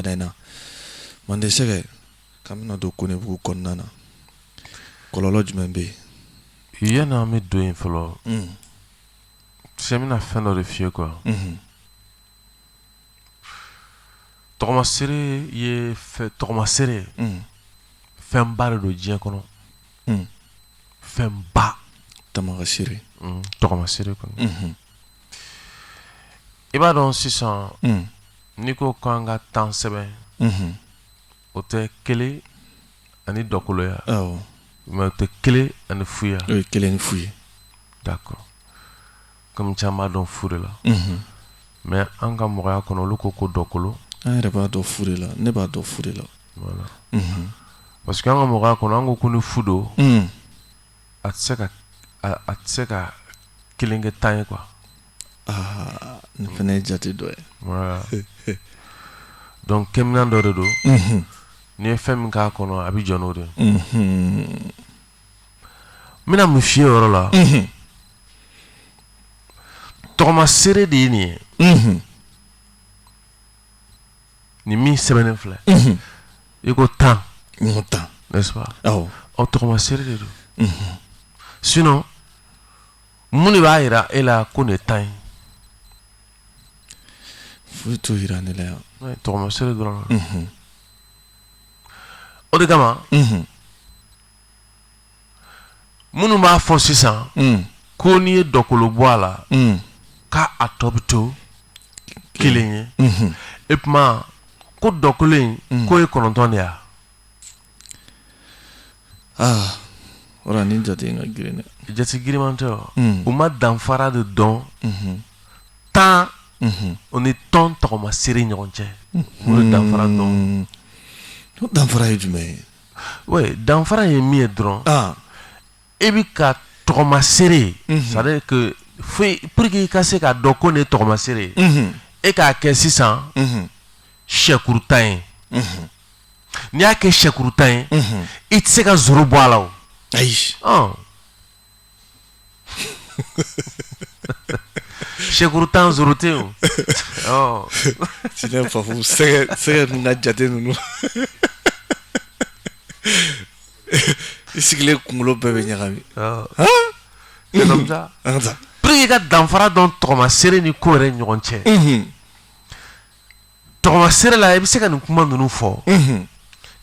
sɔgɔmada in na. Mande Sɛgɛ, k'an bɛna don Konebugu kɔnɔna na, kɔlɔlɔ jumɛn bɛ yen? Yanni an bɛ don yen fɔlɔ, cɛ, n bɛna fɛn dɔ de f'i ye quoi. Tɔgɔmasere ye tɔgɔmasere fɛnba de don diɲɛ kɔnɔ, fɛnba. Tamamasere. Tɔgɔmasere kɔni, i b'a dɔn sisan, n'i ko k'an ka 10 sɛbɛn, o tɛ kelen ani dɔkolo ye, mais o tɛ kelen ani fu ye? O ye kelen ni fu ye. D'accord, comme caman b'a dɔn fu de la, mais an ka mɔgɔya kɔnɔ, olu ko ko dɔkolo. An yɛrɛ b'a dɔn fu de la, ne b'a dɔn fu de la. Voilà, parce que an ka mɔgɔya kɔnɔ, an ko ko ni fu don, a tɛ se ka kelen kɛ 10 ye quoi. Aa, nin fana ye jate dɔ ye. Voilà, donc kɛminɛ dɔ de don, n'i ye fɛn min k'a kɔnɔ, a bɛ jɔ n'o de ye. N bɛna mun f'i ye o yɔrɔ la? Tɔgɔmasere de ye nin ye. Nin min sɛbɛnnen filɛ, i ko 10. N ko 10. N'est-ce pas? Awɔ. Ɔ, tɔgɔmasere de don. Sinon, mun de b'a jira e la ko nin ye 10 ye? Foyi t'o jira ne la yan. Tɔgɔmasere dɔrɔn. O de kama, minnu b'a fɔ sisan ko n'i ye dɔkolo bɔ a la, k'a a tɔ bɛ to kelen ye, e tuma ko dɔkolo in k'o ye 9 de ye. Aa, o ni jate in ka girin dɛ. Jate giriman tɛ. U ma danfara de dɔn 10 o ni tɔn tɔgɔmasere ɲɔgɔn cɛ. O de danfara dɔn. O danfara ye jumɛn ye? Oui, danfara ye min ye dɔrɔn, e bɛ ka tɔgɔmasere, c'est à dire que foyi, pour que i ka se k'a dɔn ko nin ye tɔgɔmasere ye, e k'a kɛ sisan sɛkuru 10 ye. N'i y'a kɛ sɛkuru 10 ye, i tɛ se ka zéro bɔ a la o. Ayi. Sɛkuru 10, zéro tɛ yen o. Sinɛ Fafu, sɛgɛ sɛgɛ ninnu ka jate ninnu, i sigilen kunkolo bɛɛ bɛ ɲagami. C'est comme ça. An ka taa. Pour que i ka danfara dɔn tɔgɔmasere ni ko yɛrɛ ɲɔgɔn cɛ, tɔgɔmasere la, i bɛ se ka nin kuma ninnu fɔ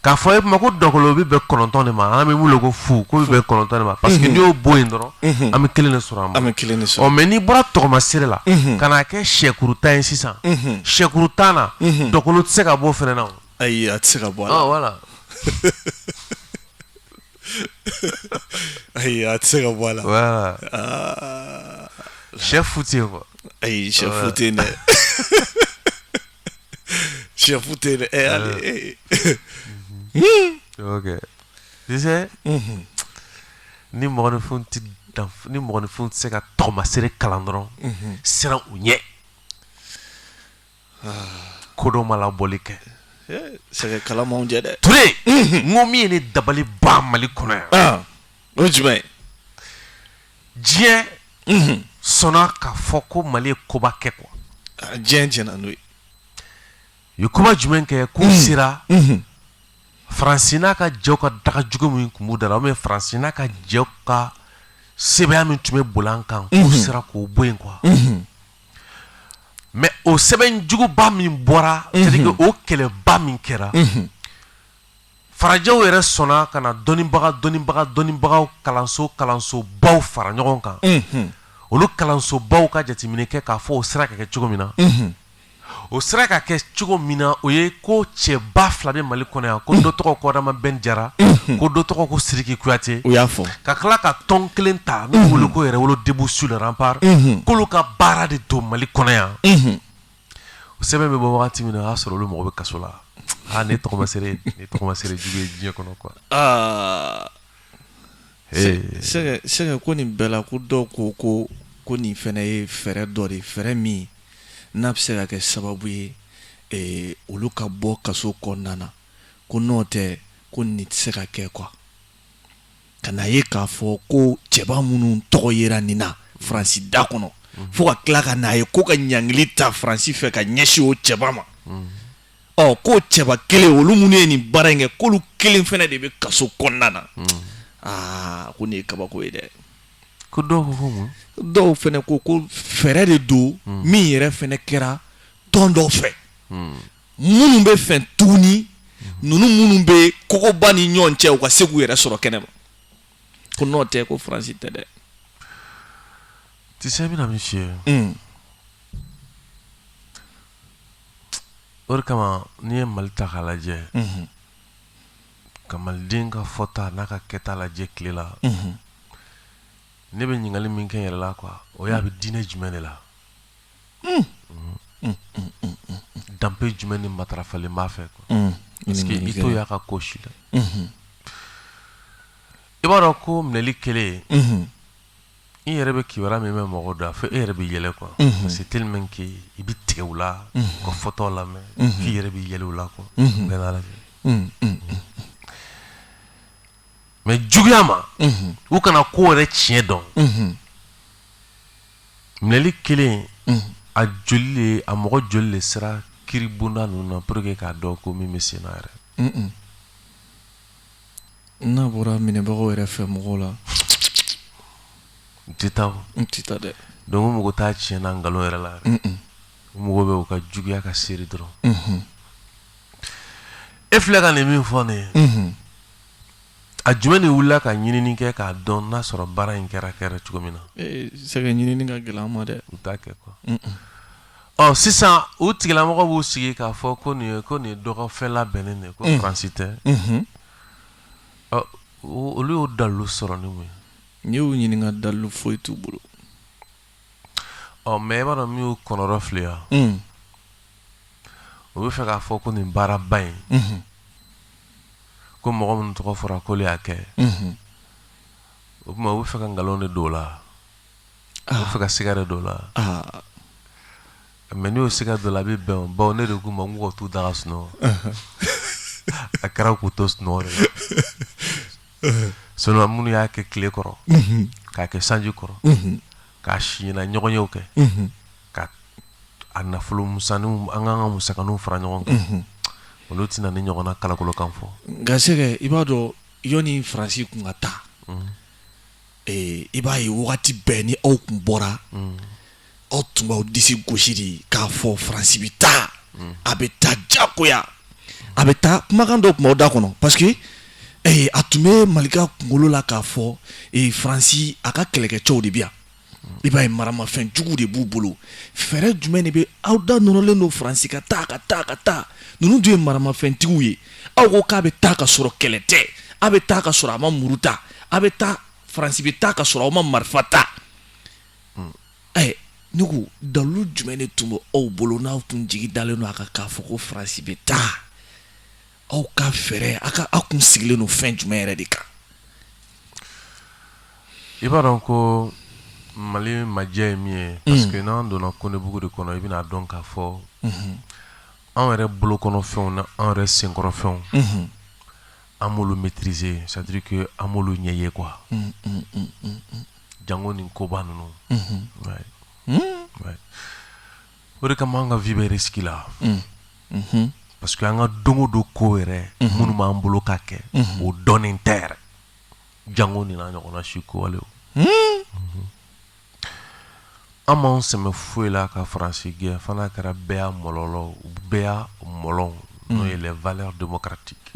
k'a fɔ e ma ko dɔkolo bɛ bɛn 9 de ma, an bɛ wele ko fu, ko bɛ bɛn 9 de ma, parce que n'i y'o bɔ yen dɔrɔn, an bɛ kelen de sɔrɔ. An bɛ kelen de sɔrɔ. Ɔ, mais n'i bɔra tɔgɔmasere la ka n'a kɛ sɛkuru 10 ye sisan, sɛkuru 10 na, dɔkolo tɛ se ka bɔ o fana na o. Ayi, a tɛ se ka bɔ a la. Ɔ, voilà. Ayi, a tɛ se ka bɔ a la. Voilà, sɛ fu tɛ yen quoi. Ayi, sɛ fu tɛ yen dɛ, sɛ fu tɛ yen dɛ. Ɛ, ale. Ok, tu sais, ni mɔgɔninfin tɛ se ka tɔgɔmasere kalan dɔrɔn, siran u ɲɛ, kodɔn ma labɔli kɛ. Sɛgɛ kalan jɛ dɛ. Ture, n ko min ye ne dabali ban Mali kɔnɔ yan. O ye jumɛn ye? Diɲɛ sɔnna k'a fɔ ko Mali ye koba kɛ quoi. Diɲɛ jɛnna n'o ye. U ye koba jumɛn kɛ? K'u sera Faransi n'a ka jɛw ka daga jugu min tun b'u da la, ou bien Faransi n'a ka jɛw ka sɛbɛnya min tun bɛ boli an kan, k'u sera k'o bɔ yen quoi. Mais o sɛbɛn juguba min bɔra, c'est à dire que o kɛlɛba min kɛra, farajɛw yɛrɛ sɔnna ka na dɔnnibaga dɔnnibaga dɔnnibagaw, kalanso kalansobaw fara ɲɔgɔn kan. Olu kalansobaw ka jateminɛ kɛ k'a fɔ o sera ka kɛ cogo min na, o sera ka kɛ cogo min na, o ye ko cɛba fila bɛ Mali kɔnɔ yan, ko dɔ tɔgɔ ko Adama Ben Jara, ko dɔ tɔgɔ ko Sidiki Kuyate. U y'a fɔ. Ka tila ka tɔn kelen ta n'u wele ko Yɛrɛwolo Debout sur le Rempart, k'olu ka baara de don Mali kɔnɔ yan. O sɛbɛn bɛ bɔ wagati min na, o y'a sɔrɔ olu mɔgɔ bɛ kaso la. Aa, ne tɔgɔmasere jugu ye diɲɛ kɔnɔ quoi. Aa, sɛgɛ sɛgɛ, ko nin bɛɛ la, ko dɔw ko ko nin fana ye fɛɛrɛ dɔ de ye, fɛɛrɛ min n'a bɛ se ka kɛ sababu ye olu ka bɔ kaso kɔnɔna na, ko n'o tɛ, ko nin tɛ se ka kɛ quoi. Ka n'a ye k'a fɔ ko cɛba minnu tɔgɔ yera nin na Faransi da kɔnɔ, fo ka tila ka n'a ye ko ka ɲangili ta Faransi fɛ ka ɲɛsin o cɛba ma. Ɔ k'o cɛba kelen olu minnu ye nin baara in kɛ, k'olu kelen fana de bɛ kaso kɔnɔna na. Aa, ko nin ye kabako ye dɛ. Ko dɔw ko mun? Dɔw fana ko ko fɛɛrɛ de don min yɛrɛ fana kɛra tɔn dɔw fɛ minnu bɛ fɛ tuguni ninnu minnu bɛ kogoba ni ɲɔgɔn cɛ, u ka se k'u yɛrɛ sɔrɔ kɛnɛ ma. Ko n'o tɛ, ko Faransi tɛ dɛ. Tu sais, bɛna min f'i ye, o de kama n'i ye Mali ta k'a lajɛ, ka maliden ka fɔta n'a ka kɛta lajɛ tile la, ne bɛ ɲininkali min kɛ n yɛrɛ la quoi, o ye a bɛ diinɛ jumɛn de la, danbe jumɛn ni matarafalen b'a fɛ quoi, parce que i t'o y'a ka ko si la. I b'a dɔn ko minɛli kɛlen, i yɛrɛ bɛ kibaruya min mɛn mɔgɔ da fo e yɛrɛ bɛ yɛlɛ quoi, c'est tellement que i bɛ tigɛ u la, u ka fɔtaw lamɛn, f'i yɛrɛ bɛ yɛlɛ u la quoi, bɛɛ n'a lajɛ. Mais juguya ma, u kana ko yɛrɛ tiɲɛ dɔn. Minɛli kelen, a joli le, a mɔgɔ joli le sera kiiri bonda ninnu na pour que k'a dɔn ko min bɛ sen na yɛrɛ? N'a bɔra minɛbagaw yɛrɛ fɛ mɔgɔw la. U tɛ taa. N tɛ taa dɛ. Donc u mago t'a tiɲɛ n'a nkalon yɛrɛ la yɛrɛ, u mago bɛ u ka juguya ka seri dɔrɔn. E filɛ ka nin min fɔ nin ye, a jumɛn de wulila ka ɲinini kɛ k'a dɔn n'a sɔrɔ baara in kɛra cogo min na? Sɛgɛ ɲinini ka gɛlɛn an ma dɛ. U t'a kɛ quoi. Ɔ sisan u tigilamɔgɔ b'u sigi k'a fɔ ko nin ye dɔ ka fɛn labɛnnen de ye, ko Faransi tɛ. Ɔ olu y'o dalilu sɔrɔ ni mun ye? N'i y'u ɲininka, dalilu foyi t'u bolo. Ɔ mais i b'a dɔn min y'u kɔnɔrɔ fili wa? U bɛ fɛ k'a fɔ ko nin baaraba in, ko mɔgɔ minnu tɔgɔ fɔra k'olu y'a kɛ. O tuma u bɛ fɛ ka nkalon de don o la, u bɛ fɛ ka siga de don o la. Mais n'u y'o siga don o la, a bɛ bɛn o, bawo ne de k'u ma k'u ka t'u da ka sunɔgɔ. A kɛra k'u to sunɔgɔ de la. Sinon minnu y'a kɛ tile kɔrɔ, k'a kɛ sanji kɔrɔ, k'a si ɲɛna ɲɔgɔnyew kɛ, ka a nafolo misɛnninw, an k'an ka musakaninw fara ɲɔgɔn kan, olu tɛna ni ɲɔgɔnna kalakolokan fɔ. Nka Sɛgɛ, i b'a dɔn, yɔni Faransi kun ka taa, i b'a ye wagati bɛɛ ni aw kun bɔra, aw tun b'aw disi gosi de k'a fɔ Faransi bɛ taa, a bɛ taa diyagoya, a bɛ taa. Kumakan dɔw tun b'aw da kɔnɔ, parce que a tun bɛ Malika kunkolo la k'a fɔ Faransi a ka kɛlɛkɛcɛw de bɛ yan, i b'a ye maramafɛn jugu de b'u bolo. Fɛɛrɛ jumɛn de bɛ aw da nɔrɔlen don Faransi ka taa, ka taa, ka taa? Ninnu dun ye maramafɛntigiw ye. Aw ko k'a bɛ taa ka sɔrɔ kɛlɛ tɛ, a bɛ taa ka sɔrɔ a ma muru ta, a bɛ taa, Faransi bɛ taa ka sɔrɔ aw ma marifa ta. Ɛ, ne ko dalilu jumɛn de tun bɛ aw bolo n'aw tun jigi dalen don a kan k'a fɔ ko Faransi bɛ taa? Aw ka fɛɛrɛ, aw ka aw kun sigilen don fɛn jumɛn yɛrɛ de kan? I b'a dɔn ko Mali majɛ ye min ye, parce que n'an donna Kɔnɛbugu de kɔnɔ, i bɛna dɔn k'a fɔ anw yɛrɛ bolokɔnɔfɛnw na, anw yɛrɛ senkɔrɔfɛnw, an b'olu maîtriser, c'est à dire que an b'olu ɲɛ ye quoi, jango nin koba ninnu. O de kama an ka vie bɛ risque la, parce que an ka don o don ko yɛrɛ minnu b'an bolo ka kɛ, o dɔnnen tɛ yɛrɛ, jango nin n'a ɲɔgɔnna si kowalew. An m'anw sɛmɛ foyi la ka Faransi gɛn fo n'a kɛra bɛɛ y'a mɔlɔlɔ, bɛɛ y'a mɔlɔn, n'o ye les valeurs démocratiques.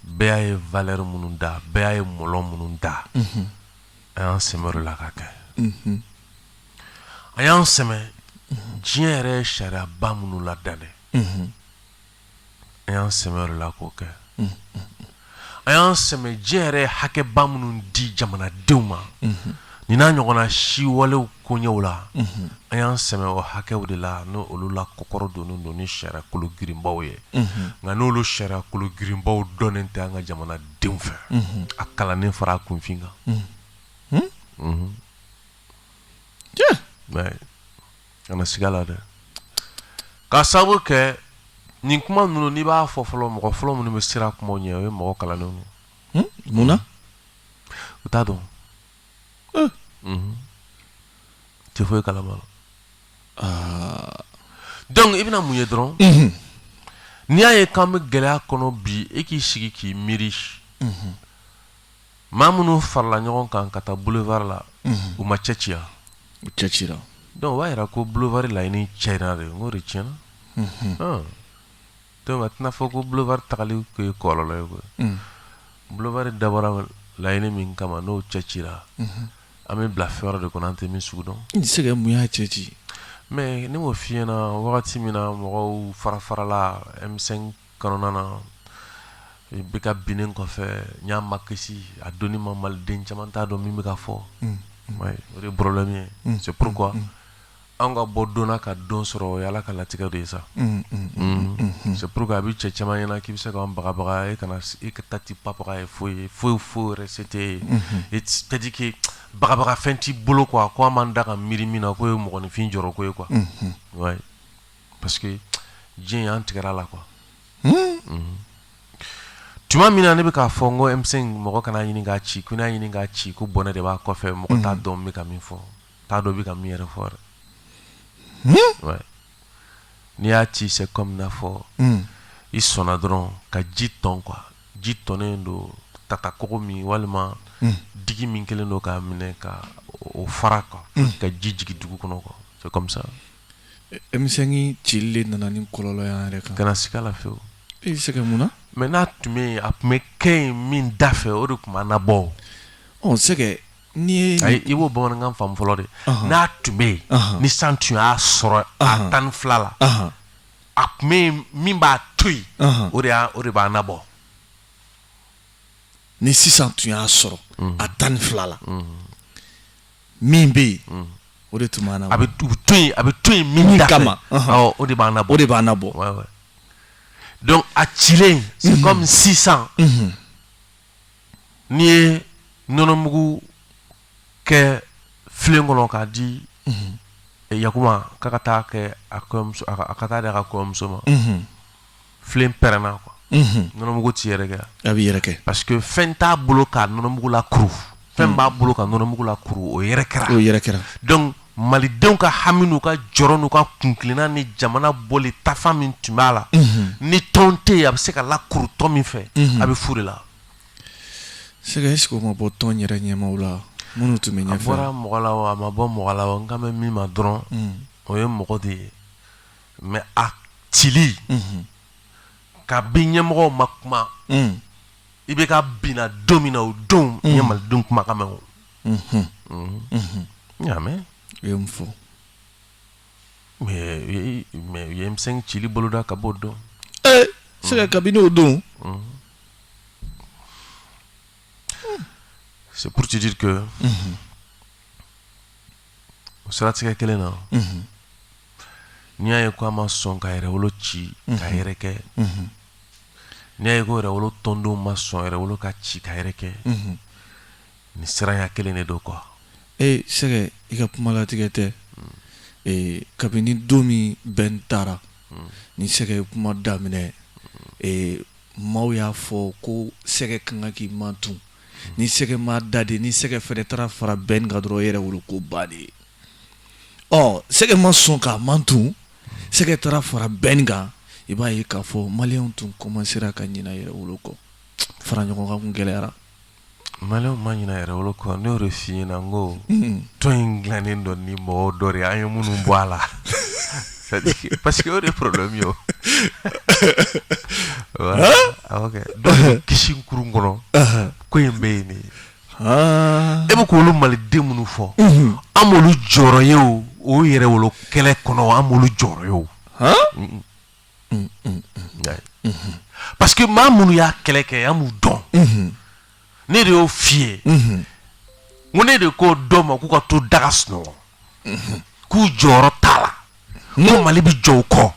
Bɛɛ y'a ye valeur minnu da, bɛɛ y'a ye mɔlɔn minnu da, an y'an sɛmɛ o de la ka kɛ. An y'an sɛmɛ diɲɛ yɛrɛ ye sariyaba minnu ladanɛ, an y'an sɛmɛ o de la k'o kɛ. An y'an sɛmɛ diɲɛ yɛrɛ ye hakɛba minnu di jamanadenw ma nin n'a ɲɔgɔnna si walew koɲɛw la, an y'an sɛmɛ o hakɛw de la, n'o olu la kɔkɔrɔ donnen don ni sariya kolo girinbaw ye. Nka n'olu sariya kolo girinbaw dɔnnen tɛ an ka jamanadenw fɛ, a kalannen fara a kunfin kan. Kana siga la dɛ, k'a sababu kɛ nin kuma ninnu, n'i b'a fɔ fɔlɔ, mɔgɔ fɔlɔ minnu bɛ siran kumaw ɲɛ, o ye mɔgɔ kalannenw ye. Mun na? U t'a dɔn, tɛ foyi kalama. Donc i bɛna mun ye dɔrɔn, n'i y'a ye k'an bɛ gɛlɛya kɔnɔ bi, e k'i sigi k'i miiri, maa minnu farala ɲɔgɔn kan ka taa boulevard la, u ma cɛ ci wa? U cɛ cira. Donc o b'a jira ko boulevard laɲini tiɲɛna de, n k'o de tiɲɛna. Donc a tɛna fɔ ko boulevard tagali ko ye kɔlɔlɔ ye koyi. Boulevard dabɔra laɲini min kama, n'o cɛ cira, an bɛ bila fɛn wɛrɛ de kɔnɔ, an tɛ min sugu dɔn. I tɛ se ka mun y'a cɛ ci? Mais ne m'o f'i ɲɛna, wagati min na mɔgɔw fara farala M5 kɔnɔna na, IBK binnen kɔfɛ, n y'a ma kisi a donni ma, maliden caman t'a dɔn min bɛ ka fɔ. O de ye problème ye. C'est pourquoi an ka bɔ donna ka don sɔrɔ, o ye Ala ka latigɛ de ye sa. C'est pourquoi a bɛ cɛ caman ɲɛna k'i bɛ se k'an bagabaga, e kana e ka ta ti papaga ye, foyi foyi foyi yɛrɛ se tɛ ye, c'est à dire que bagabaga fɛn t'i bolo quoi, ko an m'an da ka miiri min na, k'o ye mɔgɔninfin jɔrɔ ko ye quoi. Ouais, parce que diɲɛ an tigɛra la quoi. Tuma min na ne bɛ k'a fɔ n ko M5 mɔgɔ kana ɲini k'a ci, ko n'a ɲini k'a ci, ko bɔnɛ de b'a kɔfɛ, mɔgɔ t'a dɔn n bɛ ka min fɔ, t'a dɔn bɛ ka min yɛrɛ fɔ yɛrɛ. Ouais, n'i y'a ci, c'est comme n'a fɔ i sɔnna dɔrɔn ka ji tɔn quoi, ji tɔnnen don tata kogo min walima digi min kɛlen don k'a minɛ ka o fara quoi, ka ji jigin dugu kɔnɔ quoi, c'est comme ça. M5 cili de nana ni kɔlɔlɔ y'an yɛrɛ kan. Kana siga la fiyewu. E bɛ se ka mun na? Mais n'a tun bɛ yen, a tun bɛ kɛ yen min da fɛ, o de tun b'an nabɔ. Ɔ Sɛgɛ, n'i ye. Ayi, i b'o bamanankan faamu fɔlɔ de. N'a tun bɛ yen, ni san tun y'a sɔrɔ a 12 la, a tun bɛ yen min b'a to yen, o de b'an nabɔ. Ni sisan tun y'a sɔrɔ a 12 la, min bɛ yen, o de tun b'an nabɔ. A bɛ to yen, a bɛ to yen min da kama, awɔ, o de b'an nabɔ. O de b'an nabɔ. Ouais. Donc a cilen, c'est comme sisan n'i ye nɔnɔmugu kɛ filen kɔnɔ k'a di Yakuba k'a ka taa kɛ a kɔɲɔmuso, a ka taa di a ka kɔɲɔmuso ma, filen pɛrɛnna quoi, nɔnɔmugu ti yɛrɛkɛ. A bɛ yɛrɛkɛ. Parce que fɛn t'a bolo ka nɔnɔmugu lakuru, fɛn b'a bolo ka nɔnɔmugu lakuru, o yɛrɛ kɛra. O yɛrɛ kɛra. Donc malidenw ka hami n'u ka jɔrɔ n'u ka kunkilenna ni jamana bɔli tafa min tun b'a la, ni tɔn tɛ yen a bɛ se ka lakuru tɔn min fɛ, a bɛ fu de la. Sɛgɛ, est-ce que o ma bɔ tɔn yɛrɛ ɲɛmaaw la minnu tun bɛ A ɲɛfɛ? bɔra mɔgɔ la o, a ma bɔ mɔgɔ la o, n kan bɛ min ma dɔrɔn, o ye mɔgɔ de ye. Mais a cili kabi ɲɛmɔgɔw ma kuma, i bɛ ka binna don min na, o don n ye malidenw kumakan mɛn o. N y'a mɛn. U ye mun fɔ? Mais u ye M5 cili boloda ka b'o don. Ee Sɛgɛ, kabini o don. C'est pour te dire que o siratigɛ kelen na, n'i y'a ye ko a ma sɔn ka yɛrɛwolo ci ka yɛrɛ kɛ, n'i y'a ye ko yɛrɛwolo tɔndenw ma sɔn yɛrɛwolo ka ci ka yɛrɛ kɛ, nin siranya kelen de don quoi. Ee Sɛgɛ, i ka kuma latigɛ tɛ. Ee kabini don min bɛn taara ni Sɛgɛ ye kuma daminɛ, ee maaw y'a fɔ ko Sɛgɛ kan ka k'i mantun, ni Sɛgɛ ma da de, ni Sɛgɛ fɛnɛ taara fara bɛn kan dɔrɔn, yɛrɛwolo ko bannen ye. Ɔ Sɛgɛ ma sɔn k'a mantun, Sɛgɛ taara fara bɛn kan, i b'a ye k'a fɔ maliyɛnw tun commencera ka ɲina yɛrɛwolo kɔ, fara ɲɔgɔn kan kun gɛlɛyara. Maliyɛnw ma ɲina yɛrɛwolo kɔ, ne y'o de f'i ɲɛna, n ko tɔn in dilannen dɔ ni mɔgɔw dɔ de ye, an ye minnu bɔ a la, parce que o de ye problème ye o. Voilà, awɔ kɛ, dɔw bɛ kisi kurun kɔnɔ, ko in bɛ yen de. E bɛ k'olu maliden minnu fɔ, an m'olu jɔyɔrɔ ye o, o yɛrɛwolo kɛlɛ kɔnɔ, an m'olu jɔyɔrɔ ye o. Parce que maa minnu y'a kɛlɛ kɛ, an b'u dɔn. Ne de y'o f'i ye, n ko ne de ko dɔw ma k'u ka to daga sunɔgɔ, k'u jɔyɔrɔ t'a la, ko Mali bɛ jɔ u kɔ,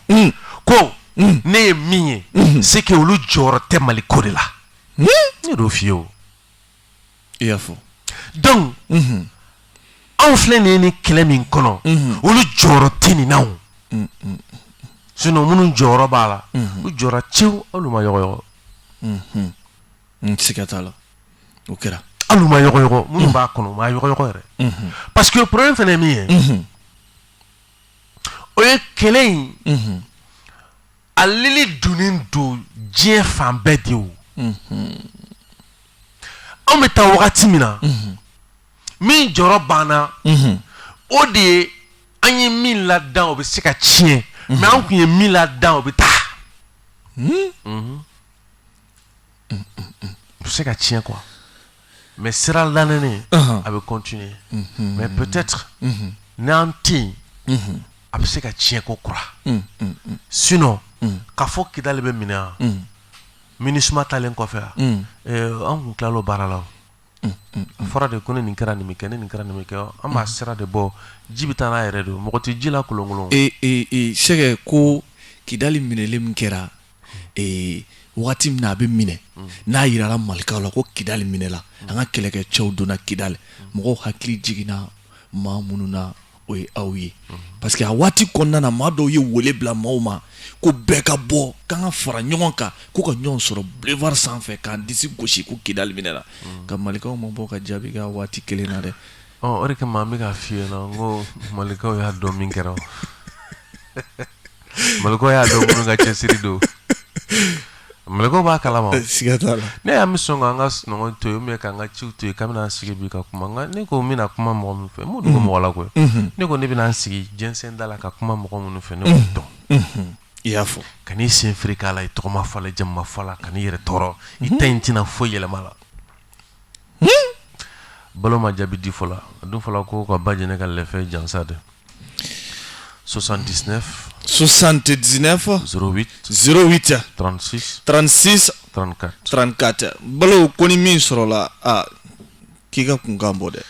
ko ne ye min ye, c'est que olu jɔyɔrɔ tɛ Mali ko de la. Ne de y'o f'i ye o. I y'a fɔ. Donc anw filɛ nin ye nin kɛlɛ min kɔnɔ, olu jɔyɔrɔ tɛ nin na o. Sinon minnu jɔyɔrɔ b'a la, u jɔra cewu, hali u ma yɔgɔyɔgɔ. Siga t'a la, o kɛra. Hali u ma yɔgɔyɔgɔ, minnu b'a kɔnɔ, u ma yɔgɔyɔgɔ yɛrɛ, parce que problème fana ye min ye, O ye kɛlɛ in, a lili donnen don diɲɛ fan bɛɛ de. O anw bɛ taa wagati min na, min jɔrɔ banna, o de ye an ye min ladan, o bɛ se ka tiɲɛ, mais an tun ye min ladan, o bɛ taa, o bɛ se ka tiɲɛ quoi. Mais sira lanen, a bɛ continuer, mais peut-être n'an tɛ yen, a bɛ se ka tiɲɛ ko kura. Sinon k'a fɔ Kidali bɛ minɛ yan, MINUSMA taalen kɔfɛ yan, an kun tilal'o baara la. A fɔra de ko ni nin kɛra, nin bɛ kɛ, ni nin kɛra, nin bɛ kɛ. An b'a sira de bɔ, ji bɛ taa n'a yɛrɛ don, mɔgɔ tɛ ji la kolonkolon. Sɛgɛ ko Kidali minɛli min kɛra, waati min na a bɛ minɛ, n'a jirala Malikaw la ko Kidali minɛla, an ka kɛlɛkɛcɛw donna Kidali, mɔgɔw hakili jiginna maa minnu na, o ye aw ye, parce que a waati kɔnɔna na, maa dɔw ye wele bila maaw ma ko bɛɛ ka bɔ, k'an ka fara ɲɔgɔn kan, ko ka ɲɔgɔn sɔrɔ boulevard sanfɛ k'an disi gosi ko Kidali minɛla. Ka Malikaw ma bɔ ka jaabi k'a waati kelen na dɛ. O de kama an bɛ k'a f'i ɲɛna n ko Malikaw y'a dɔn min kɛra, Malikaw y'a dɔn minnu ka cɛsiri don, Malikaw b'a kalama. Siga t'a la. Ne y'an bɛ sɔn k'an ka sunɔgɔ to yen, k'an ka ciw to yen, k'an bɛna sigi bi ka kuma. Nka ne ko n bɛna kuma mɔgɔ min fɛ, n m'o dogo mɔgɔ la koyi. Ne ko ne bɛna n sigi jɛnsɛn da la ka kuma mɔgɔ minnu fɛ, ne b'o dɔn. I y'a fɔ. Kan'i sen fere k'a la, i tɔgɔ ma fɔ a la, i jamu ma fɔ a la, kan'i yɛrɛ tɔɔrɔ, i ta in tɛna foyi yɛlɛma a la. Balo ma jaabi di fɔlɔ, a dun fɔla ko ka ba jɛnɛ ka lɛfɛ jansa dɛ. 79 79 08 08 36 36 34 34. Balo ko ni min sɔrɔla, a k'i ka kunkan bɔ dɛ.